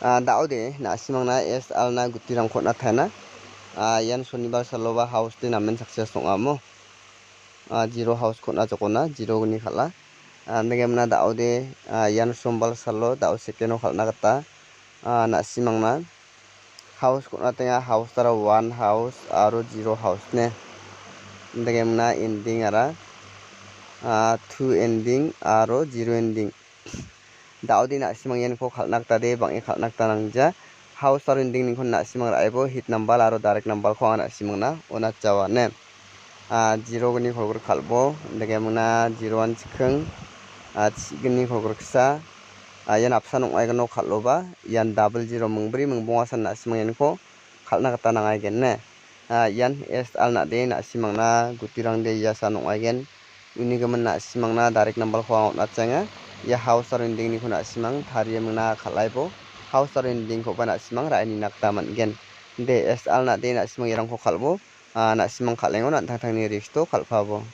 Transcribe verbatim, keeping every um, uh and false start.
Ah, da·ode, na·simangna S R na gutirangko on·atena. Ah, ian sonibar saloba house de namen success ong·amo. Ah, zero house ko on·a jokona, zero gni kal·a. Ah, indake mna da·ode, ah, ian sombar salo da·o second o kal·na gita, ah, na·simangna house ko on·atenga, house tara one house aro zero house ne. Indake mna ending ara, ah, two ending aro zero ending. Da·ode na·simang ianiko kal·na gita de, bang·e kal·na gita nangja. House aro ending ningkon na·simang ra·ebo hit nambal aro direct nambalko anga na·simangna on·atjawa ne. Ah, zero gni kolgrik kal·bo, indake mingna zero an chiking, ah, chi gni kolgriksa. Ah, ian apsan ong·aigano kal·oba, ian double zero mingbri mingbongasan na·simang ianiko kal·na gita nangaigen ne. Ah, ian S R na·de na·simangna gutirangde iasan ong·aigen. Unigimin na·simangna direct nambalko anga on·atjaenga. Ia house aro ending niko na·simang tarie mingna kal·aibo. House aro ending koba na·simang ra·e nina gita man·gen. De S R na·de na·simang iarangko kal·bo. Ah, na·simang kal·engon an·tangtangni risk-o kal·pabo.